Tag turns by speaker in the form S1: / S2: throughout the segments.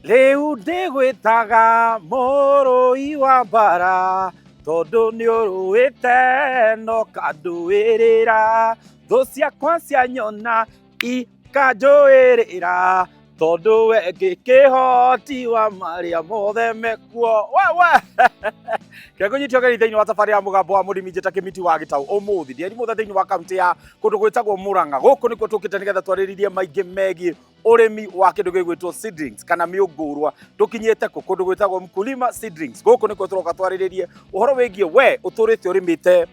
S1: Rĩu ndĩgwĩtaga mũrũi wa mbara, tondũ nĩ ũrũĩte no kandũĩrĩra. Thũ ciakwa cianyona ikanjũĩrĩra, tondũ we ngĩkĩhoti wa marĩa mothe mekuo. Wewe kengũnyitio geri thĩinĩ wa thabarĩ ya Mũgambo wa Mũrĩmi, njĩta Kĩmiti wa Gĩtaũ. Ũmũthĩ ndĩarimũtha thĩinĩ wa kaunti ya kũndũ gwĩtagwo Mũrang'a. Gũkũ nĩkuo tũkĩte nĩgetha twarĩrĩrie maingĩ megiĩ ũrĩmi wa kĩndũ gĩgwĩtwo seedlings kana mĩũngũrwa. Tũkinyĩte kũ? Kũndũ gwĩtagwo Mkulima Seedlings. Gũkũ nĩkuo tũroka twarĩrĩrie ũhoro wĩgiĩ we ũtũrĩte ũrĩmĩte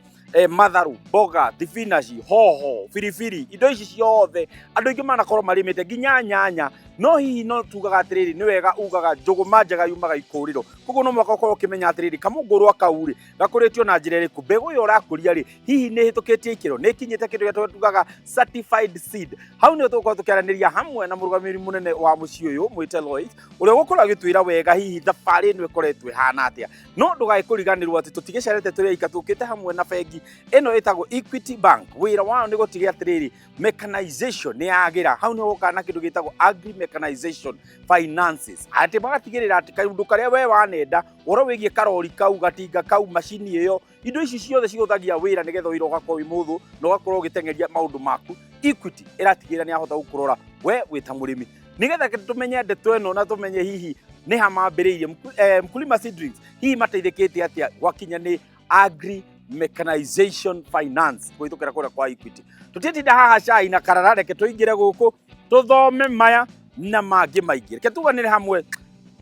S1: matharũ, mboga, thibinaci, hoho, biribiri, indo ici ciothe andũ aingĩ manakorwo marĩmĩte, nginya nyanya. No hihi no tugaga atĩrĩrĩ, nĩ wega ugaga njũgũma njega yumaga ikũrĩro. Koguo no mũhaka ũkorwo ũkĩmenya atĩrĩrĩ, kamũngũrwa kau rĩ, gakũrĩtio na njĩra ĩrĩkũ? Mbegũ ĩyo ũrakũria rĩ, hihi nĩ ĩhĩtũkĩtie ikĩro, nĩ ĩkinyĩte kĩndũ gĩa tugaga certified seed? Hau nĩho tũgũkorwo tũkĩaranĩria hamwe na mũrũgamĩrĩri mũnene wa mũciĩ ũyũ, mwĩte Lois, ũrĩa ũgũkorwo agĩtwĩra wega hihi thabarĩ ĩno ĩkoretwo ĩhana atĩa. No ndũgae kũriganĩrwo atĩ tũtigĩcerete tũrĩ aika, tũkĩte hamwe na bengi ĩno ĩtagwo Equity Bank. Wĩra wao nĩ gũtiga atĩrĩrĩ, mechanization nĩ yagĩra. Hau nĩho gũkaga na kĩndũ gĩtagwo agri mechanization finances, atĩ magatigĩrĩra atĩ kaũndũ karĩa we wanenda ũhoro wĩgiĩ karori kau, gatinga kau, macini ĩyo, indo ici ciothe cihũthagia wĩra nĩgetha wĩra ũgakorwo wĩ mũhũthũ na ũgakorwo ũgĩteng'eria maũndũ maku. Equity ĩratigĩrĩra nĩ yahota gũkũrora we wĩ ta mũrĩmi, nĩgetha tũmenye ndeto ĩno na tũmenye hihi nĩ ha mambĩrĩirie Mkulima Seedlings, hihi mateithĩkĩte atĩa gwakinya nĩ agri mechanization finance kũhĩtũkĩra kũrĩa kwa Equity. Tũtitinda haha cai na karara, reke tũingĩre gũkũ tũthome maya na mangĩ maingĩ. Reke tuganĩre hamwe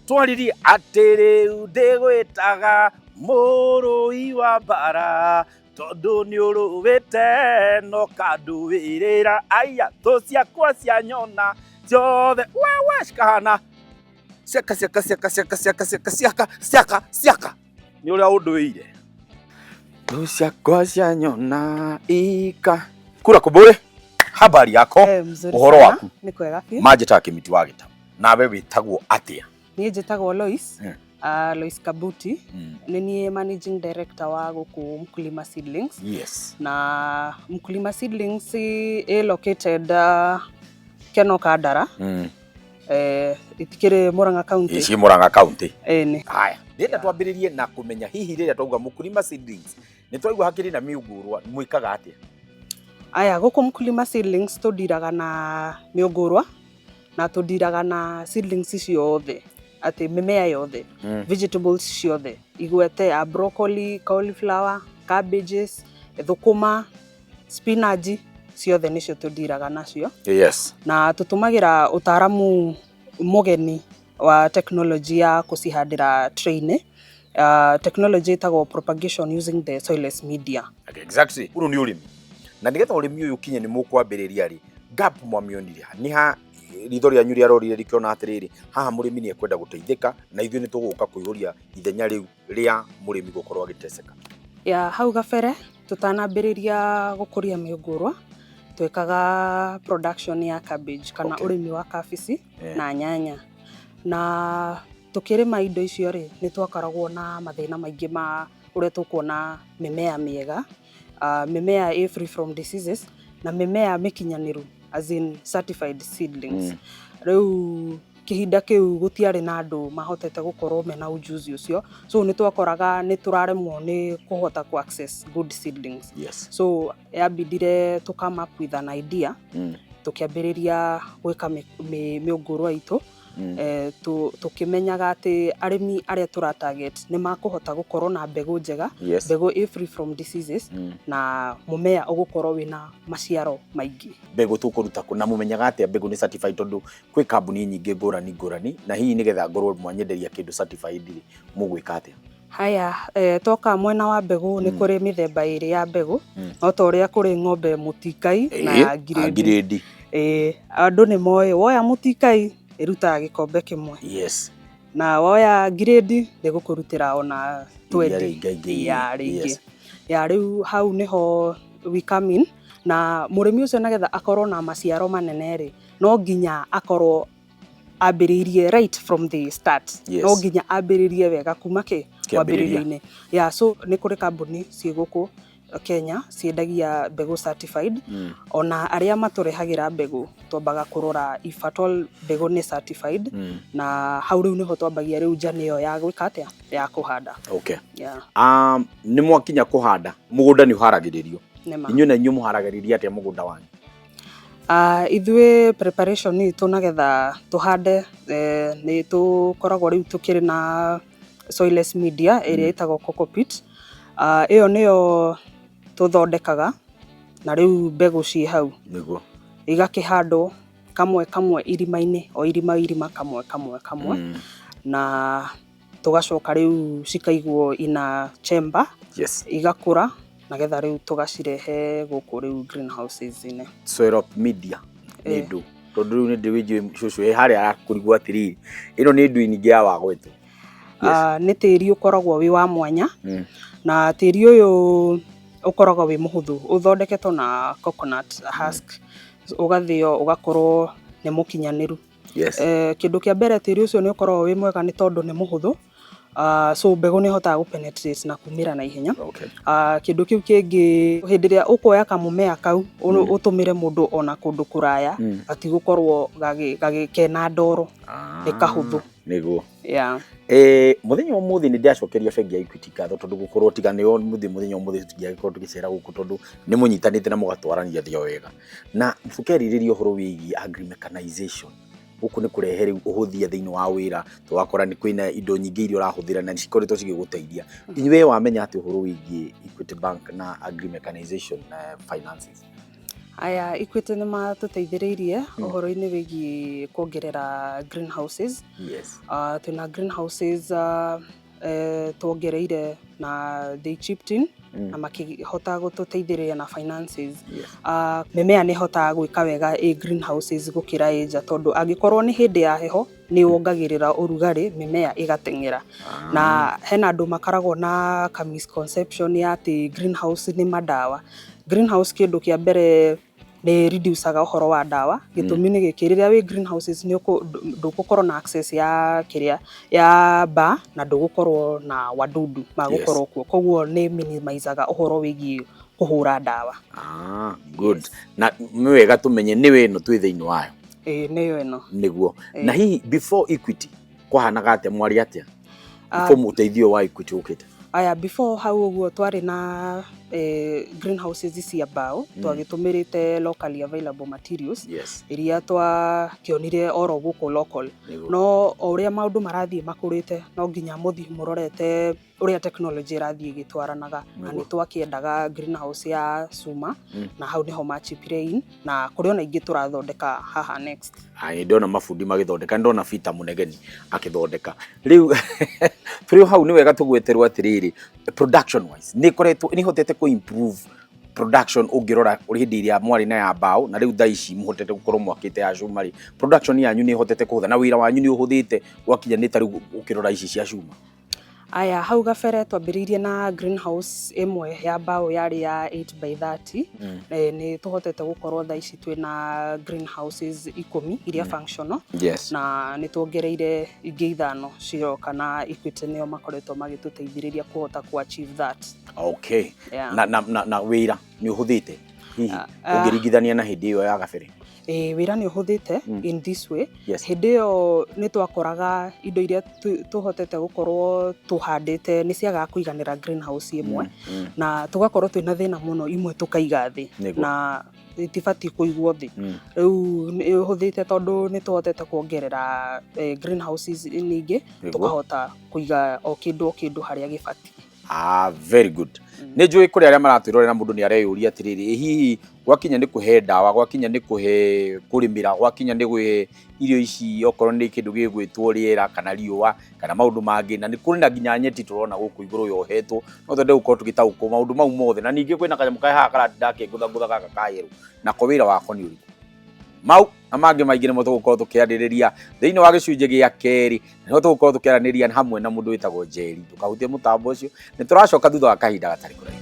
S1: twaririe atĩ rĩu ndĩgwĩtaga mũrũi wa mbara, tondũ nĩ ũrũĩte no kandũĩrĩra. Aya, thũ ciakwa cianyona ciothe wewe cikahana ciaka ciaka ciaka ciaka ciaka ciaka ciaka ciaka ciaka nĩ ũrĩa ũndũire. Thũ ciakwa cianyona ika kura kũmbũrĩ. Habari yako?
S2: Mzuri
S1: Ũhoro
S2: sana.
S1: waku?
S2: Nĩ kwega biũ.
S1: Manjĩtaga Kĩmiti wa Gĩtaũ, nawe wĩtagwo atĩa?
S2: Niĩ njĩtagwo Lois, Lois Kabuti. Nĩ niĩ managing director wa gũkũ Mkulima Seedlings. Na Mkulima Seedlings ĩ located Keno Kandara. Itikĩrĩ Murang'a County.
S1: Ici Murang'a County.
S2: Ĩni.
S1: Haya, ndĩrenda twambĩrĩrie na kũmenya hihi rĩrĩa twauga Mkulima Seedlings, nĩ twaigua hakĩrĩ na mĩũngũrwa, mwĩkaga atĩa?
S2: Aya, gũkũ Mkulima Seedlings tũndiraga na mĩũngũrwa na tũndiraga na seedlings ciothe, atĩ mĩmea yothe, vegetables ciothe, igwete ya broccoli, cauliflower, cabbages, thũkũma, spinach, ciothe nĩcio tũndiraga nacio. Na tũtũmagĩra ũtaaramu mũgeni wa technology ya kũcihandĩra tray-inĩ, technology ĩtagwo propagation using the soilless media.
S1: Exactly, ũyũ nĩ ũrĩmi, na nĩgetha ũrĩmi ũyũ ũkinye nĩ mũkwambĩrĩria rĩ, gap mwamĩonire ha? Nĩ ha ritho rĩanyu rĩarorire rĩkĩona atĩrĩrĩ, haha mũrĩmi nĩ ekwenda gũteithĩka na ithuĩ nĩ tũgũka kũihũria ithenya rĩu rĩa mũrĩmi gũkorwo agĩteceka?
S2: Ya hau gabere, tũtanambĩrĩria gũkũria mĩũngũrwa, twekaga production ya cabbage kana ũrĩmi wa kabici na nyanya. Na tũkĩrĩma indo icio rĩ, nĩ twakoragwo na mathĩna maingĩ ma ũrĩa tũkuona mĩmea mĩega, mĩmea ĩ free from diseases na mĩmea mĩkinyanĩru, as in certified seedlings. Rĩu kĩhinda kĩu gũtiarĩ na andũ mahotete gũkorwo mena ujuzi ũcio, so nĩ twakoraga nĩ tũraremwo nĩ kũhota ku access good seedlings. So yambindire to come up with an idea, tũkĩambĩrĩria gwĩka mĩũngũrwa itũ, tũkĩmenyaga atĩ arĩmi arĩa tũra target nĩ makũhota gũkorwo na mbegũ njega, mbegũ ĩ free from diseases, na mũmea ũgũkorwo wĩna maciaro maingĩ.
S1: Mbegũ tũkũruta kũ, na mũmenyaga atĩa mbegũ nĩ certified? Tondũ kwĩ kambuni nyingĩ ngũrani ngũrani, na hihi nĩgetha ngorwo mwanyenderia kĩndũ certified rĩ, mũgwĩka atĩa?
S2: Haya, toka mwena wa mbegũ, nĩ kũrĩ mĩthemba ĩrĩ ya mbegũ, no ta ũrĩa kũrĩ ng'ombe mũtikai na ya ngirĩndi.
S1: Ngirĩndi.
S2: Andũ nĩ moĩ woya mũtikai ĩrutaga gĩkombe kĩmwe, na woya ngirĩndi nĩ gũkũrutĩra ona
S1: Iria
S2: 20
S1: rĩingaingĩ.
S2: Ya rĩingĩ. Ya rĩu hau nĩho we come in, na mũrĩmi ũcio nĩgetha akorwo na maciaro manene rĩ, no nginya akorwo ambĩrĩirie right from the start. No nginya ambĩrĩrie wega kuma kĩ
S1: Kĩambĩrĩria.
S2: Kwambĩrĩria-inĩ. Yeah, so nĩ kũrĩ kambuni ciĩ gũkũ. Kenya ciendagia mbegũ certified. Ona arĩa matũrehagĩra mbegũ twambaga kũrora if at all mbegũ nĩ certified. Na hau rĩu nĩho twambagia rĩu njane ĩyo ya gwĩka atĩa, ya kũhanda.
S1: Okay.
S2: Yeah.
S1: Nĩ mwakinya kũhanda, mũgũnda nĩ ũharagĩrĩrio.
S2: Nĩma.
S1: Inyuĩ na inyuĩ mũharagĩrĩria atĩa mũgũnda wanyu?
S2: Ithuĩ preparation itũ nagetha tũhande, nĩ tũkoragwo rĩu tũkĩrĩ na soilless media ĩrĩa ĩtagwo cocopeat. Ĩyo nĩyo tũthondekaga na rĩu mbegũ ciĩ hau.
S1: Nĩguo.
S2: Igakĩhandwo kamwe kamwe irima-inĩ, o irima irima kamwe kamwe kamwe. Na tũgacoka rĩu cikaigwo ina chamber.
S1: Yes.
S2: Igakũra nagetha rĩu tũgacirehe gũkũ rĩu greenhouses-inĩ.
S1: Soil media nĩ ndũ, tondũ rĩu nĩ ndĩwĩnjũĩ cũcũ ĩ harĩa arakũrigwo atĩrĩrĩ, ĩno nĩ ndũ ningĩ ya wagwetwo. Yes.
S2: Nĩ tĩri ũkoragwo wĩ wa mwanya. Na tĩri ũyũ ũkoragwo wĩ mũhũthũ, ũthondeketwo na coconut husk, ũgathĩo ũgakorwo nĩ mũkinyanĩru.
S1: Yes.
S2: Kĩndũ kĩa mbere tĩri ũcio nĩ ũkoragwo wĩ mwega nĩ tondũ nĩ mũhũthũ. So mbegũ nĩ ĩhotaga gũ penetrate na kumĩra na ihenya.
S1: Okay.
S2: Kĩndũ kĩu kĩngĩ, hĩndĩ ĩrĩa ũkuoya kamũmea kau ũtũmĩre mũndũ ona kũndũ kũraya, gatigũkorwo kena ndoro, nĩ kahũthũ.
S1: Nĩguo.
S2: Yeah.
S1: Mũthenya wa ũmũthĩ nĩ ndĩracokeria bengi ya Equity ngatho tondũ gũkorwo tiga nĩo mũthenya wa ũmũthĩ tũtingĩagĩkorwo tũgĩcera gũkũ tondũ nĩ mũnyitanĩte na mũgatwarania thĩ o wega. Na tũkerĩrĩria ũhoro wĩgiĩ agri-mechanization. Gũkũ nĩ kũrehe rĩu ũhũthia thĩinĩ wa wĩra, tũgakora nĩ kwĩna indo nyingĩ iria ũrahũthĩra na cikoretwo cigĩgũteithia. Inyuĩ wamenya atĩ ũhoro wĩgiĩ Equity Bank na agri-mechanization finances?
S2: Aya, Equity nĩ matũteithĩrĩirie ũhoro-inĩ wĩgiĩ kuongerera greenhouses.
S1: Yes.
S2: Twĩna greenhouses tuongereire na they chipped in na makĩhota gũtũteithĩrĩria na finances.
S1: Yes.
S2: Mĩmea nĩ ĩhotaga gwĩka wega ĩ greenhouses gũkĩra ĩ nja, tondũ angĩkorwo nĩ hĩndĩ ya heho nĩ wongagĩrĩra ũrugarĩ, mĩmea ĩgateng'era. Na hena andũ makoragwo na ka misconception ya atĩ greenhouse nĩ madawa. Greenhouse kĩndũ kĩa mbere nĩ reducaga ũhoro wa ndawa. Gĩtũmi nĩ gĩkĩ, rĩrĩa wĩ greenhouses nĩ ndũgũkorwo na access ya kĩrĩa ya mbaa na ndũgũkorwo na wadudu magũkorwo kuo, koguo nĩ minimizaga ũhoro wĩgiĩ kũhũra ndawa.
S1: Good.
S2: Yes.
S1: Na nĩ wega tũmenye nĩwe ĩno twĩ thĩinĩ wayo.
S2: Ĩĩ, nĩyo ĩno.
S1: Nĩguo. Na hihi before Equity kwahanaga atĩa, mwarĩ atĩa? Before mũteithio wa Equity ũkĩte?
S2: Aya, before hau ũguo twarĩ na greenhouses cia mbaũ, twagĩtũmĩrĩte locally available materials
S1: Yes.
S2: iria twakĩonire oro gũkũ local.
S1: Nĩguo.
S2: No o ũrĩa maũndũ marathiĩ makũrĩte, no nginya mũthiĩ mũrorete ũrĩa technology ĩrathiĩ ĩgĩtwaranaga. Na
S1: Nĩguo.
S2: nĩ twakĩendaga greenhouse ya cuma, na hau nĩho machipire in, na kũrĩ ona ingĩ tũrathondeka haha next.
S1: Nĩ ndona mabundi magĩthondeka, nĩ ndona Peter Mũnegeni akĩthondeka. Rĩu tũrĩ o hau nĩ wega tũgweterwo atĩrĩrĩ, production wise nĩ ĩkoretwo nĩ ĩhotete kũ improve production ũngĩrora hĩndĩ ĩrĩa mwarĩ na ya mbaũ na rĩu thaa ici mũhotete gũkorwo mwakĩte ya cuma rĩ, production yanyu nĩ ĩhotete kũhũtha na wĩra wanyu nĩ ũhũthĩte gwakinya nĩ ta rĩu ũkĩrora ici cia cuma?
S2: Aya, hau gabere twambĩrĩirie na greenhouse ĩmwe ya mbaũ yarĩ ya 8 by 30. Nĩ tũhotete gũkorwo thaa ici twĩna greenhouses 10 iria functional.
S1: Yes.
S2: Na nĩ tuongereire ingĩ 5 ciroka, na Equity nĩo makoretwo magĩtũteithĩrĩria kũhota ku achieve that.
S1: Okay.
S2: Yeah.
S1: Na wĩra nĩ ũhũthĩte hihi ũngĩringithania na hĩndĩ ĩyo ya gabere?
S2: Wĩra nĩ ũhũthĩte in this way.
S1: Yes.
S2: Hĩndĩ ĩyo nĩ twakoraga indo iria tũhotete gũkorwo tũhandĩte nĩ ciagaga kũiganĩra greenhouse ĩmwe, na tũgakorwo twĩna thĩna mũno, imwe tũkaiga thĩ na itibatiĩ kũigwo thĩ. Rĩu nĩ ũhũthĩte tondũ nĩ tũhotete kuongerera greenhouses nyingĩ, tũkahota kũiga o kĩndũ o kĩndũ harĩa gĩbatiĩ.
S1: Very good. Nĩ njũĩ kũrĩ arĩa maratwĩrorera mũndũ nĩ areyũria atĩrĩrĩ, ĩ hihi gwakinya nĩ kũhe ndawa, gwakinya nĩ kũhe kũrĩmĩra, gwakinya nĩ kũhe irio ici, okorwo nĩ kĩndũ gĩgwĩtwo rĩera kana riũa kana maũndũ mangĩ, na nĩ kũrĩ na nginya nyeti tũrona gũkũ igũrũ yohetwo, no twende gũkorwo tũgĩtaũkwo maũndũ mau mothe. Na ningĩ kwĩna kanyamũ kaĩ haha karatinda gakĩngũthangũtha gaka ka yerũ, nako wĩra wako nĩ ũrĩkũ? Mau na mangĩ maingĩ nĩmo tũgũkorwo tũkĩarĩrĩria thĩinĩ wa gĩcunjĩ gĩa kerĩ, nĩho tũgũkorwo tũkĩaranĩria hamwe na mũndũ wĩtagwo Njeri. Ndũkahutie mũtambo ũcio, nĩ tũracoka thutha wa kahinda gatarĩ kũraihu.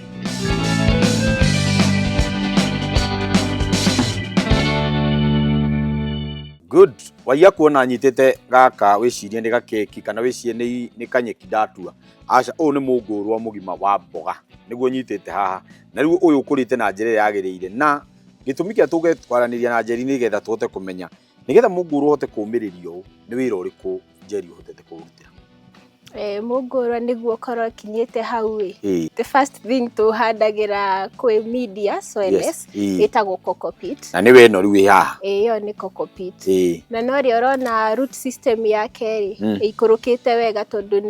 S1: Good. Waiya kuona nyitĩte gaka wĩcirie nĩ gakeki kana wĩcirie nĩ kanyeki ndatua. Aca, ũyũ nĩ mũngũrwa mũgima wa mboga nĩguo nyitĩte haha, na rĩu ũyũ ũkũrĩte na njĩra ĩrĩa yagĩrĩire. Na gĩtũmi kĩa tũge kwaranĩria na Njeri nĩgetha tũhote kũmenya nĩgetha mũngũrwa ũhote kũũmĩrĩria ũũ, nĩ wĩra ũrĩkũ Njeri ũhotete kũũrutĩra?
S3: Mũngũrwa nĩguo ũkorwo ũkinyĩte hau ĩ, the first thing tũhandagĩra kwĩ media soilless ĩtagwo cocopeat.
S1: Na nĩwe ĩno rĩu ĩ haha?
S3: Ĩyo nĩ cocopeat. Na no rĩ ũrona root system yake rĩ, ĩikũrũkĩte wega tondũ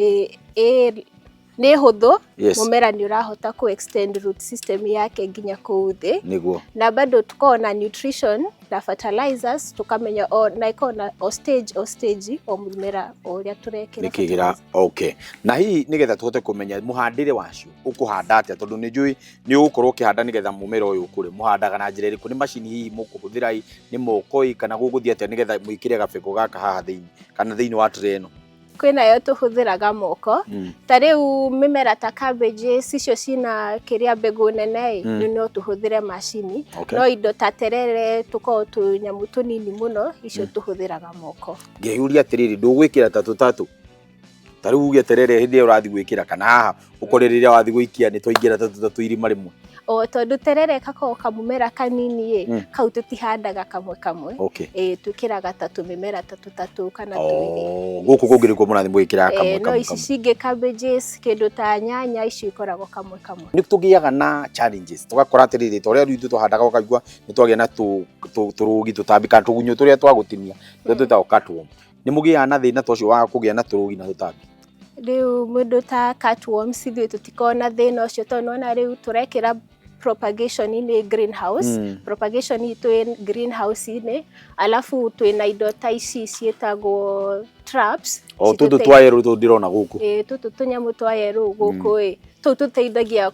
S3: nĩ hũthũ. Mũmera nĩ ũrahota kũ extend root system yake nginya kũu thĩ. Na bado tukorwo na nutrition na fertilizers, tukamenya o na ĩkorwo na o stage o stage o mũmera o ũrĩa tũrekĩra
S1: Nĩkĩgĩra
S3: fertilizer.
S1: Okay, na hihi nĩgetha tũhote kũmenya mũhandĩre wacio, ũkũhanda atĩa? Tondũ nĩ njũĩ nĩ ũgũkorwo ũkĩhanda nĩgetha mũmera ũyũ ũkũre, mũhandaga na njĩra ĩrĩkũ? Nĩ macini hihi mũkũhũthĩra ĩ, nĩ moko ĩ, kana gũgũthiĩ atĩa nĩgetha mwĩkĩre gabegũ gaka haha thĩinĩ kana thĩinĩ wa tray ĩno?
S3: Kwĩnayo tũhũthĩraga moko. Ta rĩu mĩmera ta cabbages icio cina kĩrĩa mbegũ nene ĩ, no tũhũthĩre macini. No indo ta terere tũkoragwo tũnyamũ tũnini mũno, icio tũhũthĩraga moko.
S1: Ngeyũria atĩrĩrĩ, ndũgwĩkĩra tatũ tatũ? Ta rĩu uge terere hĩndĩ ĩyo ũrathiĩ gwĩkĩra kana haha ũkore rĩrĩa wathiĩ gũikia nĩ twaingĩra tatũ tatũ irima rĩmwe.
S3: O tondũ terere gakoragwo kamũmera kanini ĩ, kau tũtihandaga kamwe kamwe. Ĩ, twĩkĩraga ta tũmĩmera tatũ tatũ kana twĩrĩ.
S1: Oh, gũkũ kũngĩ nĩkuo mũrathiĩ mũgĩkĩraga kamwe
S3: No
S1: kamwe
S3: ici
S1: kamwe.
S3: cingĩ, cabbages, kĩndũ ta nyanya, icio ikoragwo kamwe kamwe.
S1: Nĩ tũgĩaga na challenges, tũgakora atĩrĩrĩ, ta ũrĩa rĩu ithuĩ tũhandaga ũkaigua nĩ twagĩa na tũrũgi tũtambi kana tũgunyũ tũrĩa twa gũtinia tũrĩa twĩtagwo cutworm. Nĩ mũgĩaga na thĩna ta ũcio wa kũgĩa na tũrũgi na tũtambi?
S3: Rĩu mũndũ ta cutworms ithuĩ tũtikoragwo na thĩna ũcio tondũ nĩwona rĩu tũrekĩra propagation-inĩ greenhouse. Propagation itũ ĩ greenhouse-inĩ, alafu twĩna indo ta ici ciĩtagwo traps.
S1: O tũtũ twa yellow tũtũ ndĩrona gũkũ?
S3: Ĩ, tũtũ tũnyamũ twa yellow gũkũ ĩ, tũu tũteithagia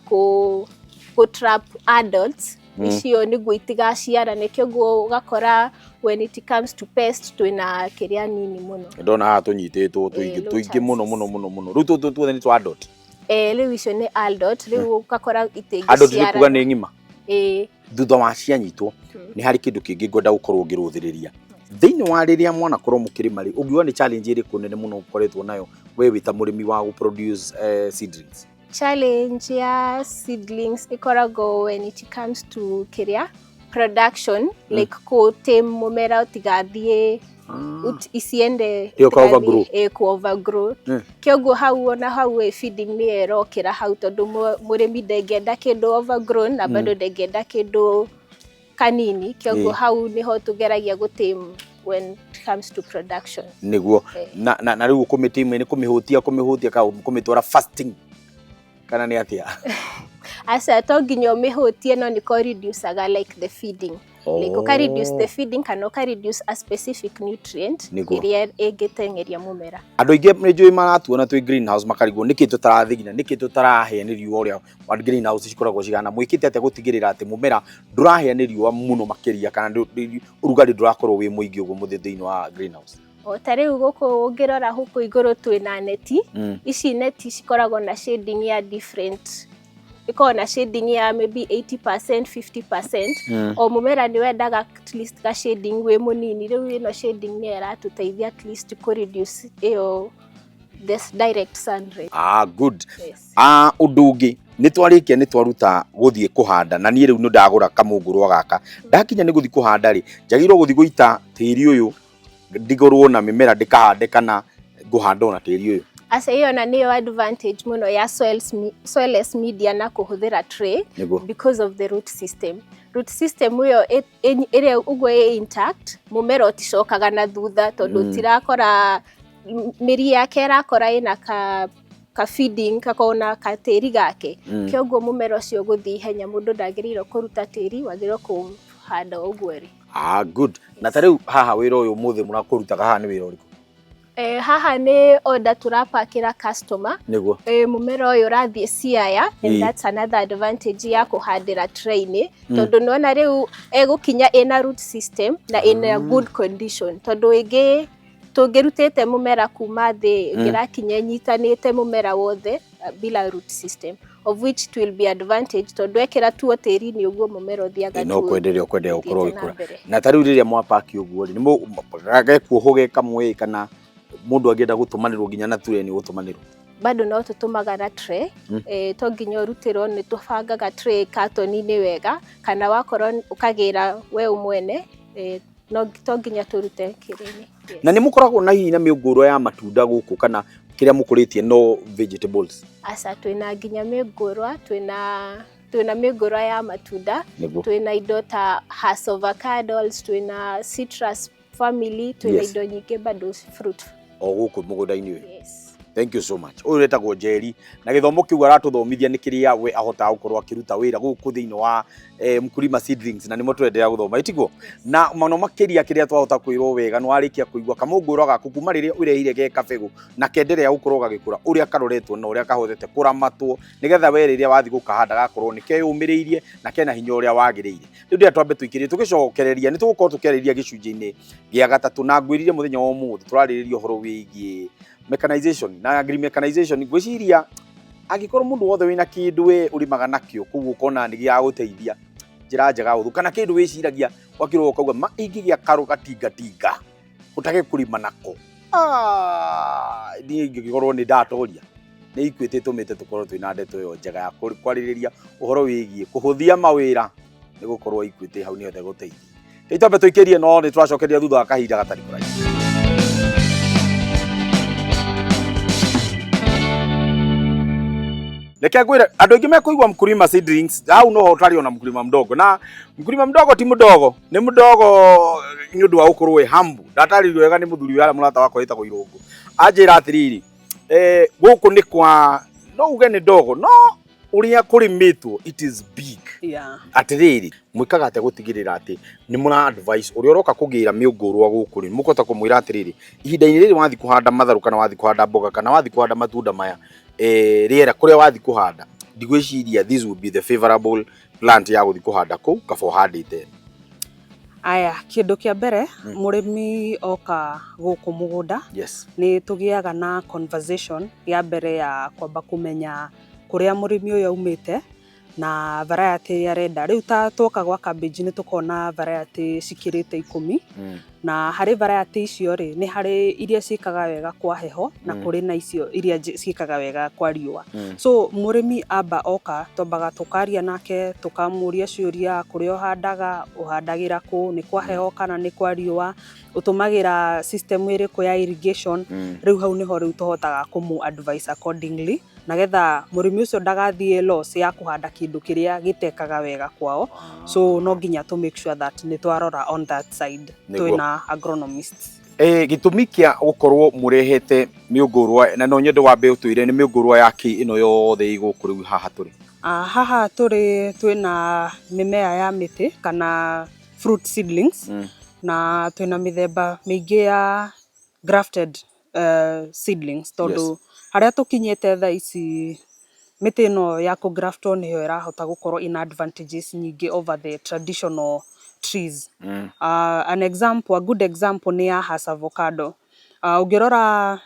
S3: kũ trap adults icio nĩguo itigaciarane. Kĩoguo ũgakora when it comes to pest twĩna kĩrĩa nini mũno.
S1: Ndona haha tũnyitĩtwo tũingĩ
S3: Low
S1: tũingĩ mũno
S3: chances.
S1: Mũno mũno mũno. Rĩu tũtũ tuothe nĩ twa adult?
S3: Eh, rĩu icio nĩ adult, rĩu ũgakora
S1: Adult nĩ kuga
S3: itingĩciarana.
S1: Nĩ ng'ima?
S3: Ĩ.
S1: Thutha wa cianyitwo, nĩ harĩ kĩndũ kĩngĩ ngwenda gũkorwo ngĩrũthĩrĩria thĩinĩ wa rĩrĩa mwanakorwo mũkĩrĩma rĩ, ũngiuga nĩ challenge ĩrĩkũ nene mũno ũkoretwo nayo we wĩ ta mũrĩmi wa gũ produce seedlings?
S3: Challenge ya seedlings ĩkoragwo when it comes to kĩrĩa production, like kũ tame mũmera ũtigathiĩ isiende
S1: Ĩyo ka overgrow.
S3: Ĩ, ku overgrow. Kĩoguo hau ona hau ĩ, feeding nĩ ĩrokĩra hau tondũ mũrĩmi ndangĩenda kĩndũ overgrown na bado ndangĩenda kĩndũ kanini. Kĩoguo hau nĩho tũgeragia gũ tame when it comes to production.
S1: Nĩguo. Na rĩu kũmĩtame nĩ kũmĩhutia ka kũmĩtwara fasting kana nĩ atĩa?
S3: Aca, to nginya ũmĩhutie, no nĩko reducaga like the feeding, like ũka reduce the feeding kana ũka reduce a specific nutrient ĩrĩa ĩngĩteng'eria mũmera.
S1: Andũ aingĩ nĩ njũĩ maratuona twĩ greenhouse makarigwo nĩkĩ tũtarathigina, nĩkĩ tũtarahĩa nĩ riũa ũrĩa wa greenhouse cikoragwo cihana. Mwĩkĩte atĩa gũtigĩrĩra atĩ mũmera ndũrahĩa nĩ riũa mũno makĩria kana ũrugarĩ ndũrakorwo wĩ mũingĩ ũguo mũthĩ thĩinĩ wa greenhouse?
S3: O ta rĩu gũkũ ũngĩrora gũkũ igũrũ twĩna neti. Ici neti cikoragwo na shading ya different, ĩkoragwo na shading ya maybe 80%, 50%. O mũmera nĩ wendaga at least ka shading wĩ mũnini. Rĩu ĩno shading nĩyo ĩratũteithia at least kũ reduce ĩyo this direct sun ray.
S1: Ah, good.
S3: Yes.
S1: Ah, ũndũ ũngĩ, nĩ twarĩkia, nĩ twaruta gũthiĩ kũhanda, na niĩ rĩu nĩ ndagũra kamũngũrwa gaka, ndakinya nĩ gũthiĩ kũhanda rĩ, njagĩrĩirwo gũthiĩ gũita tĩri ũyũ ndigũrwo na mĩmera ndĩkahande kana ngũhanda ona tĩri ũyũ?
S3: Aca, ĩyo na nĩyo advantage mũno ya soilless media na kũhũthĩra tray. Because of the root system. Root system ĩyo ĩrĩa ũguo ĩ intact, mũmera ũticokaga na thutha tondũ ũtirakora mĩri yake ĩrakora ĩna ka feeding gakoragwo na katĩri gake. Kĩoguo mũmera ũcio ũgũthiĩ ihenya, mũndũ ndagĩrĩirwo kũruta tĩri, wagĩrĩirwo kũhanda ũguo rĩ.
S1: Ah, good. Na ta rĩu haha wĩra ũyũ ũmũthĩ mũrakũrutaga haha nĩ wĩra ũrĩkũ?
S3: Haha nĩ order tũrapakĩra customer. Mũmera ũyũ ũrathiĩ Siaya and that's another advantage ya kũhandĩra tray-inĩ tondũ nĩwona rĩu ĩgũkinya ĩna root system na ĩna good condition, tondũ ĩngĩ tũngĩrutĩte mũmera kuma thĩ ĩngĩrakinya ĩnyitanĩte mũmera wothe bila root system. Of which it will be advantage tondũ ekĩra tuo tĩri-inĩ ũguo mũmera ũthiaga
S1: No
S3: tuo
S1: kwenderea ũkwenderea gũkorwo
S3: ũthiĩte na
S1: ũgĩkũra.
S3: mbere.
S1: Na ta rĩu rĩrĩa mwapaki ũguo rĩ, nĩ gekuohwo ge kamwe kana mũndũ angĩenda gũtũmanĩrwo nginya na tray nĩ gũtũmanĩrwo?
S3: Bado no tũtũmaga na tray. To nginya ũrutĩrwo, nĩ tũbangaga tray katoni-inĩ wega, kana wakorwo ũkagĩra we mwene, no to nginya tũrute kĩrĩ-inĩ.
S1: Na nĩ mũkoragwo na hihi na mĩũngũrwa ya matunda gũkũ kana kĩrĩa mũkũrĩtie no vegetables?
S3: Aca, twĩna nginya mĩũngũrwa, twĩna mĩũngũrwa ya matunda. Twĩna indo ta Hass avocados, twĩna citrus family, twĩna indo nyingĩ bado fruit.
S1: O gũkũ mũgũnda-inĩ ũyũ?
S3: Yes.
S1: Thank you so much. Ũyũ wĩtagwo Njeri na gĩthomo kĩu aratũthomithia nĩ kĩrĩa we ahotaga gũkorwo akĩruta wĩra gũkũ thĩinĩ wa Mkulima Seedlings, na nĩmo tũrenderea gũthoma itiguo na mũno makĩria kĩrĩa twahota kwĩrwo wega nĩ warĩkia kũigua kamũngũrwa gaku kuma rĩrĩa ũrehire ge kabegũ na kenderea gũkorwo gagĩkũra ũrĩa karoretwo na ũrĩa kahotete kũramatwo nĩgetha we rĩrĩa wathiĩ gũkahanda gakorwo nĩ keyũmĩrĩirie na kena hinya ũrĩa wagĩrĩire. Rĩu ndĩrenda twambe tũikĩrie tũgĩcokereria nĩ tũgũkorwo tũkĩarĩrĩria gĩcunjĩ-inĩ gĩa gatatũ, na ngwĩrire mũthenya wa ũmũthĩ tũrarĩrĩria ũhoro wĩgiĩ mechanization na agri mechanization. Ngwĩciria angĩkorwo mũndũ wothe wĩna kĩndũ we ũrĩmaga nakĩo kũu ũkona nĩ gĩa gũteithia njĩra njega ũthũ kana kĩndũ wĩciragia wakĩrwo ũkauga ma ingĩgĩa karũ gatingatinga ũtage kũrĩma nako, niĩ ingĩkorwo nĩ ndatoria nĩ Equity ĩtũmĩte tũkorwo twĩna ndeto ĩyo njega ya kwarĩrĩria ũhoro wĩgiĩ kũhũthia mawĩra nĩ gũkorwo Equity hau nĩho gũteithia. Rĩu twambe tũikĩrie, no nĩ tũracokeria thutha wa kahinda gatarĩ kũraihu. Reke ngwĩre, andũ aingĩ mekũigua Mkulima Seedlings hau noho ũtarĩ ona mkulima mdogo, na mkulima mdogo ti mdogo, nĩ mdogo nĩ ũndũ wa gũkorwo wĩ humble. Ndatarĩirio wega nĩ mũthuri ũyũ harĩa mũrata wakwa wĩtagwo Irũngũ, anjĩra atĩrĩrĩ, gũkũ nĩ kwa no uge nĩ ndogo no ũrĩa kũrĩmĩtwo it is big. Atĩrĩrĩ, mwĩkaga atĩa gũtigĩrĩra atĩ nĩ mũra advice ũrĩa ũroka kũgĩra mĩũngũrwa gũkũ rĩ, mũkũhota kũmwĩra atĩrĩrĩ, ihinda-inĩ rĩrĩ wathiĩ kũhanda matharũ kana wathiĩ kũhanda mboga kana wathiĩ kũhanda matunda maya, rĩera kũrĩa wathiĩ kũhanda ndigwĩciria this will be the favorable plant ya gũthiĩ kũhanda kũu kaba ũhandĩte?
S2: Aya, kĩndũ kĩa mbere, mũrĩmi oka gũkũ mũgũnda, nĩ tũgĩaga na conversation ya mbere ya kwamba kũmenya kũrĩa mũrĩmi ũyũ aumĩte na variety ĩrĩa arenda. Rĩu ta twoka gwa cabbage nĩ tũkoragwo na variety cikĩrĩte 10. Na harĩ variety icio rĩ, nĩ harĩ iria ciĩkaga wega kwa heho na kũrĩ na icio iria ciĩkaga wega kwa riũa. So mũrĩmi amba oka, twambaga tũkaria nake, tũkamũria ciũria, kũrĩa ũhandaga, ũhandagĩra kũ, nĩ kwa heho kana nĩ kwa riũa, ũtũmagĩra system ĩrĩkũ ya irrigation. Rĩu hau nĩho rĩu tũhotaga kũmũ advise accordingly nagetha mũrĩmi ũcio ndagathiĩ loss ya kũhanda kĩndũ kĩrĩa gĩtekaga wega kwao. So no nginya tũ make sure that nĩ twarora on that side. Twĩna agronomists.
S1: Gĩtũmi kĩa gũkorwo mũrehete mĩũngũrwa, na no nyende wambe ũtwĩre nĩ mĩũngũrwa ya kĩ ĩno yothe ĩ gũkũ rĩu haha tũrĩ?
S2: Haha tũrĩ twĩna mĩmea ya mĩtĩ kana fruit seedlings, na twĩna mĩthemba mĩingĩ ya grafted seedlings, tondũ harĩa tũkinyĩte thaa ici mĩtĩ ĩno ya kũgraftwo nĩyo ĩrahota gũkorwo ina advantages nyingĩ over the traditional trees. An example, a good example nĩ ya Hass avocado. Ũngĩrora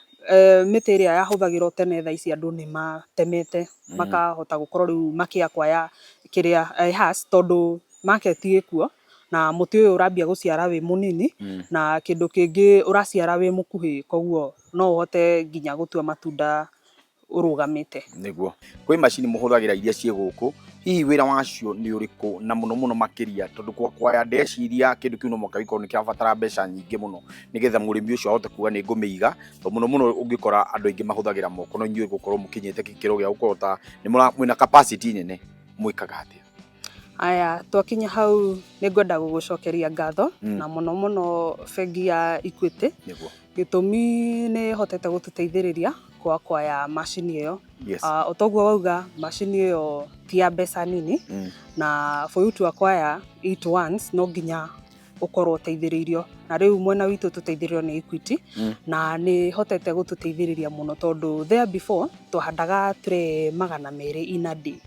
S2: mĩtĩ ĩrĩa yahũthagĩrwo tene, thaa ici andũ nĩ matemete makahota gũkorwo rĩu makĩ-acquire kĩrĩa Hass, tondũ market ĩkuo na mũtĩ ũyũ ũrambia gũciara wĩ mũnini, na kĩndũ kĩngĩ ũraciara wĩ mũkuhĩ, koguo no ũhote nginya gũtua matunda ũrũgamĩte.
S1: Nĩguo kwĩ macini mũhũthagĩra iria ciĩ gũkũ, hihi wĩra wacio nĩ ũrĩkũ, na mũno mũno makĩria tondũ kwaya ndeciria kĩndũ kĩu no mũhaka gĩkorwo nĩ kĩrabatara mbeca nyingĩ mũno nĩgetha mũrĩmi ũcio ahote kuga nĩ ngũmĩiga, tondũ mũno mũno ũngĩkora andũ aingĩ mahũthagĩra moko, no inyuĩ gũkorwo mũkinyĩte gĩkĩro gĩa gũkorwo ta nĩ mwĩna capacity nene, mwĩkaga atĩa?
S2: Aya, twakinya hau nĩ ngwenda gũgũcokeria ngatho, na mũno mũno bengi ya Equity. Gĩtũmi nĩ ĩhotete gũtũteithĩrĩria kwa macini ĩyo. O toguo wauga, macini ĩyo ti ya mbeca nini, na for you to acquire it once no nginya ũkorwo ũteithĩrĩirio, na rĩu mwena witũ tũteithĩrĩirio nĩ Equity, na nĩ hotete gũtũteithĩrĩria mũno, tondũ there before twahandaga tray 200 in a day,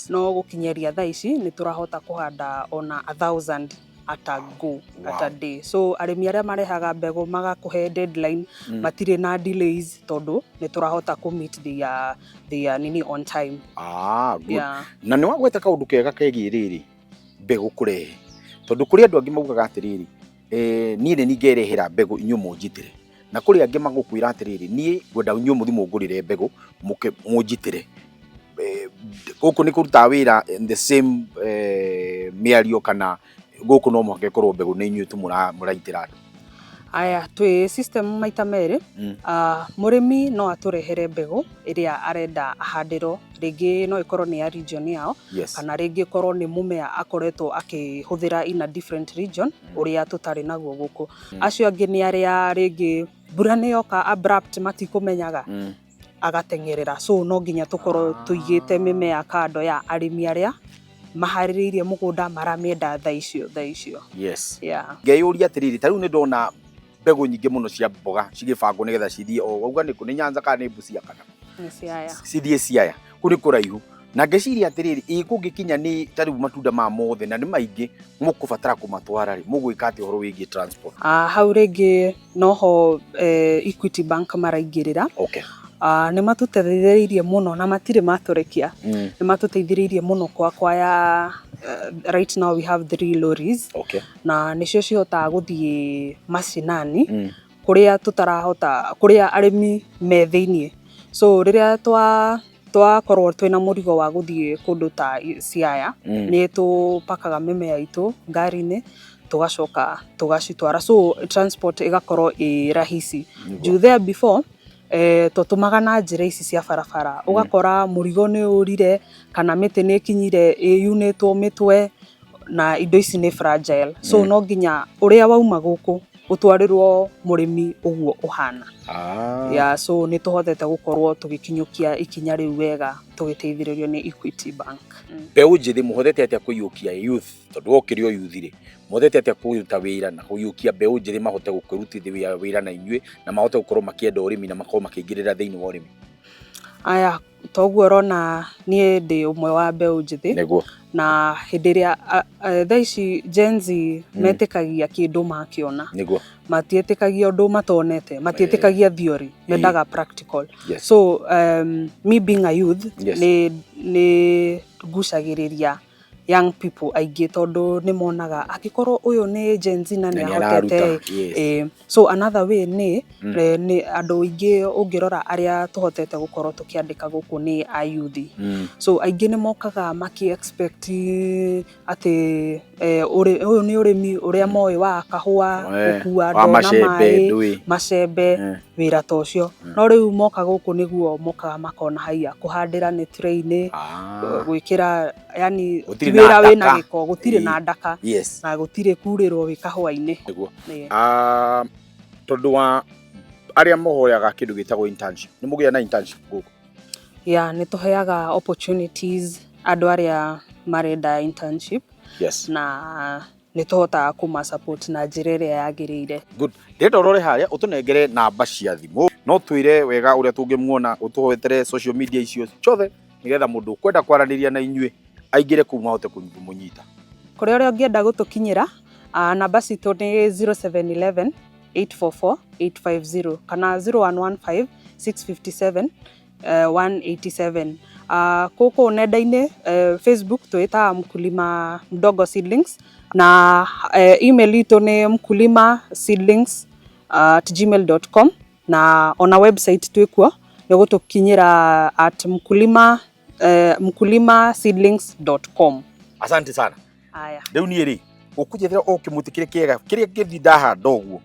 S2: no gũkinyĩria thaa ici nĩ tũrahota kũhanda ona 1,000 At a go, at a day. So arĩmi arĩa marehaga mbegũ magakũhe deadline, matirĩ na delays tondũ nĩ tũrahota kũ meet the nini on time.
S1: Ah, good.
S2: Yeah.
S1: Na nĩ wagweta kaũndũ kega kegiĩ rĩrĩ mbegũ kũrehe, tondũ kũrĩ andũ angĩ maugaga atĩrĩrĩ, niĩ nĩ ningerehera mbegũ inyuĩ mũnjitĩre, na kũrĩ angĩ magũkwĩra atĩrĩrĩ, niĩ ngwenda inyuĩ mũthi mũngũrĩre mbegũ mũke mũnjitĩre. Gũkũ nĩ kũrutaga wĩra in the same mĩario, kana gũkũ no mũhaka ĩkorwo mbegũ nĩ inyuĩ tu mũraitĩra andũ?
S2: Aya, twĩ system maita merĩ. Mũrĩmi no atũrehere mbegũ ĩrĩa arenda ahandĩrwo, rĩngĩ no ĩkorwo nĩ ya region yao, kana rĩngĩ ĩkorwo nĩ mũmea akoretwo akĩhũthĩra in a different region ũrĩa tũtarĩ naguo gũkũ. Acio angĩ nĩ arĩa rĩngĩ mbura nĩ yoka abrupt, matikũmenyaga, agateng'erera. So no nginya tũkorwo tũigĩte mĩmea kando ya arĩmi arĩa maharĩrĩirie mũgũnda, maramĩenda thaa icio thaa icio.
S1: Ngeyũria atĩrĩrĩ, ta rĩu nĩ ndona mbegũ nyingĩ mũno cia mboga cigĩbangwo nĩgetha cithiĩ o wauga nĩ kũ, nĩ Nyanza kana nĩ Busia kana
S2: Nĩ Siaya.
S1: Cithiĩ Siaya, kũu nĩ kũraihu, na ngeciria atĩrĩrĩ, ĩ kũngĩkinya nĩ ta rĩu matunda maya mothe na nĩ maingĩ mũkũbatara kũmatwara rĩ, mũgwĩka atĩa ũhoro wĩgiĩ transport?
S2: Ah, hau rĩngĩ noho Equity Bank maraingĩrĩra. Ah, nĩ matũteithĩrĩirie mũno na matirĩ matũrekia. Nĩ matũteithĩrĩirie mũno kwa kwaya. Right now we have three lorries, na nĩcio cihotaga gũthiĩ macinani, kũrĩa tũtarahota, kũrĩa arĩmi me thĩiniĩ. So rĩrĩa twakorwo twĩna mũrigo wa gũthiĩ kũndũ ta Siaya, nĩ tũpakaga mĩmea itũ ngari-inĩ, tũgacoka tũgacitwara, so transport ĩgakorwo ĩ rahisi. Juu there before twatũmaga na njĩra ici cia barabara, ũgakora mũrigo nĩ ũrire kana mĩtĩ nĩ ĩkinyire ĩyunĩtwo mĩtwe, na indo ici nĩ fragile, so no nginya ũrĩa wauma gũkũ ũtwarĩrwo mũrĩmi ũguo ũhana. Yeah, so nĩ tũhotete gũkorwo tũgĩkinyũkia ikinya rĩu wega tũgĩteithĩrĩrio nĩ Equity Bank.
S1: Mbeũ njĩthĩ mũhotete atĩa kũiyũkia youth, tondũ wokĩrĩ o youth rĩ, mũhotete atĩa kũruta wĩra na kũiyũkia mbeũ njĩthĩ mahote gũkĩrutithia wĩra na inyuĩ na mahote gũkorwo makĩenda ũrĩmi na makorwo makĩingĩrĩra thĩinĩ wa ũrĩmi?
S2: Aya, toguo ũrona niĩ ndĩ ũmwe wa mbeũ njĩthĩ. Na hĩndĩ ĩrĩa thaa ici Gen Z metĩkagia kĩndũ makĩona, matiĩtĩkagia ũndũ matonete, matiĩtĩkagia theory, mendaga practical. So me being a youth, nĩ ngucagĩrĩria young people aingĩ tondũ nĩ monaga angĩkorwo ũyũ nĩ Gen Z na
S1: Na
S2: nĩ
S1: nĩ araruta,
S2: ahotete. So another way nĩ nĩ andũ aingĩ ũngĩrora arĩa tũhotete gũkorwo tũkĩandĩka gũkũ nĩ ayuthi. So aingĩ nĩ mokaga maki expect atĩ ũyũ nĩ ũrĩmi ũrĩa moĩ wa kahũa, gũkua
S1: wa
S2: ndoo na
S1: macembe,
S2: maĩ,
S1: ndũĩ.
S2: Macembe, wĩra ta ũcio. No rĩu moka gũkũ nĩguo mokaga makona haiya kũhandĩra nĩ tray-inĩ, gwĩkĩra, yani
S1: Gũtirĩ
S2: ti
S1: na
S2: wĩra wĩna
S1: ndaka.
S2: gĩko, gũtirĩ na ndaka, na gũtirĩ kurĩrwo wĩ kahũa-inĩ.
S1: Ah, tondũ wa arĩa mohoyaga kĩndũ gĩtagwo internship, nĩ mũgĩa na internship gũkũ?
S2: Yeah, nĩ tũheaga opportunities andũ arĩa marenda internship, na nĩ tũhotaga kũma support na njĩra ĩrĩa yagĩrĩire.
S1: Good. Ndĩrenda ũrore harĩa ũtũnengere namba cia thimũ, no twĩre wega ũrĩa tũngĩmuona, ũtũwetere social media icio ciothe nĩgetha mũndũ ũkwenda kwaranĩria na inyuĩ aingĩre kũu mahote kũmũnyita.
S2: Kũrĩ ũrĩa ũngĩenda gũtũkinyĩra, namba citũ nĩ 0711 844 850 kana 0115 657 187. Gũkũ nenda-inĩ, Facebook twĩtaga Mkulima Mdogo Seedlings, na email itũ nĩ mkulima seedlings@gmail.com, na ona website twĩkuo, nĩ gũtũkinyĩra at mkulima seedlings.com.
S1: Asante sana.
S2: Aya.
S1: Rĩu niĩ rĩ, ũkũnjethera o kĩmũtĩ kĩrĩa kĩega kĩrĩa ngĩthiĩ ndahanda ũguo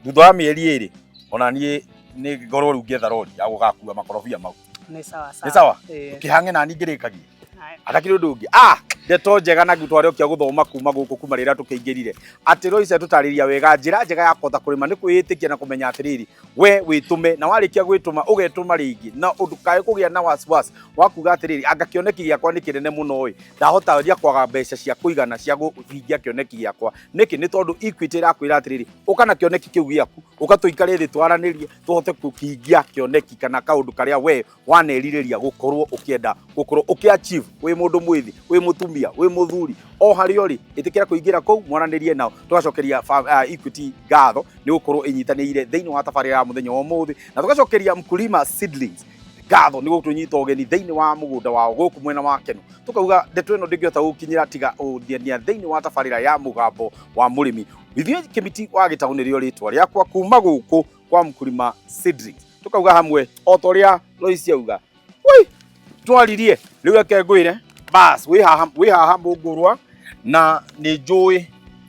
S1: thutha wa mĩeri 2, ona niĩ nĩ ngorwo rĩu ngĩetha rori ya gũgakua makorobia mau.
S2: Nĩ sawa sawa.
S1: Nĩ sawa.
S2: Ĩĩ.
S1: Ũkĩhange nani ngĩrĩkagie.
S2: Aya.
S1: Atakĩrĩ ũndũ ũngĩ, ah, ndeto njega na twarĩokia gũthoma kuma gũkũ kuma rĩrĩa tũkĩingĩrire atĩ Lois atũtarĩria wega njĩra njega ya kũhota kũrĩma nĩ kwĩĩtĩkia na kũmenya atĩrĩrĩ, we wĩtũme, na warĩkia gwĩtũma ũgetũma rĩngĩ na ndũkae kũgĩa na wasiwasi wa kuga atĩrĩrĩ, anga kĩoneki gĩakwa nĩ kĩnene mũno ĩ, ndahota ria kwaga mbeca cia kũigana cia kũhingia kĩoneki gĩakwa nĩkĩ? Nĩ tondũ Equity ĩrakwĩra atĩrĩrĩ, ũka na kĩoneki kĩu gĩaku, ũka tũikare thĩ twaranĩrie tũhote kũhingia kĩoneki kana kaũndũ karĩa we wanerirĩria gũkorwo ũkĩenda gũkorwo ũkĩ achieve. Wĩ mũndũ mwĩthĩ, wĩ mũtumia, wĩ mũthuri, o harĩa ũrĩ, ĩtĩkĩra kũingĩra kũu mwaranĩrie nao. Tũgacokeria Equity ngatho nĩ gũkorwo ĩnyitanĩire thĩinĩ wa tabarĩra ya mũthenya wa ũmũthĩ, na tũgacokeria Mkulima Seedlings ngatho nĩ gũtũnyita ũgeni thĩinĩ wa mũgũnda wao gũkũ mwena wa Kenu. Tũkauga ndeto ĩno ndĩngĩhota gũkinyĩra tiga ũthiania thĩinĩ wa tabarĩra ya mũgambo wa mũrĩmi. Ithuĩ Kĩmiti wa Gĩtaũ nĩrĩo rĩtwa rĩakwa kuma gũkũ kwa Mkulima Seedlings. Tũkauga hamwe o ta ũrĩa Lois auga, woi twaririe rĩu, reke ngwĩre bas, wĩ haha mũngũrwa, na nĩ njũĩ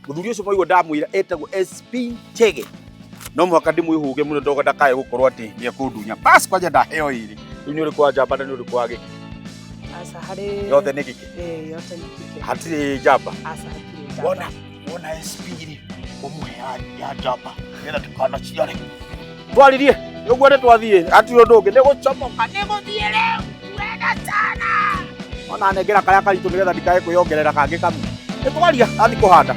S1: mũthuri ũcio mwaigua ndamwĩra etagwo SP Chege, no mũhaka ndĩmwĩhũge mũno ndoga ndakae gũkorwo atĩ nĩ ekũndunya. Bas, kwanja ndaheo ĩrĩ rĩu, nĩ ũrĩkũ wa njamba na nĩ ũrĩkũ wa gĩke?
S2: Aca, harĩ
S1: Yothe nĩ gĩke?
S2: Ĩĩ, yothe nĩ kike.
S1: Hatirĩ njamba?
S2: Aca, hatirĩ njamba.
S1: Wona SP rĩ, ũmũhe ya njamba nĩgetha ndũkanaciare. Twaririe ũguo nĩ twathiĩ, hatirĩ ũndũ ũngĩ, nĩ gũcomoka, nĩ gũthiĩ rĩu wega sana. Ona nengera karĩa karitũ nĩgetha ndikae kwĩyongerera kangĩ kamwe. Nĩ twaria, athiĩ kũhanda.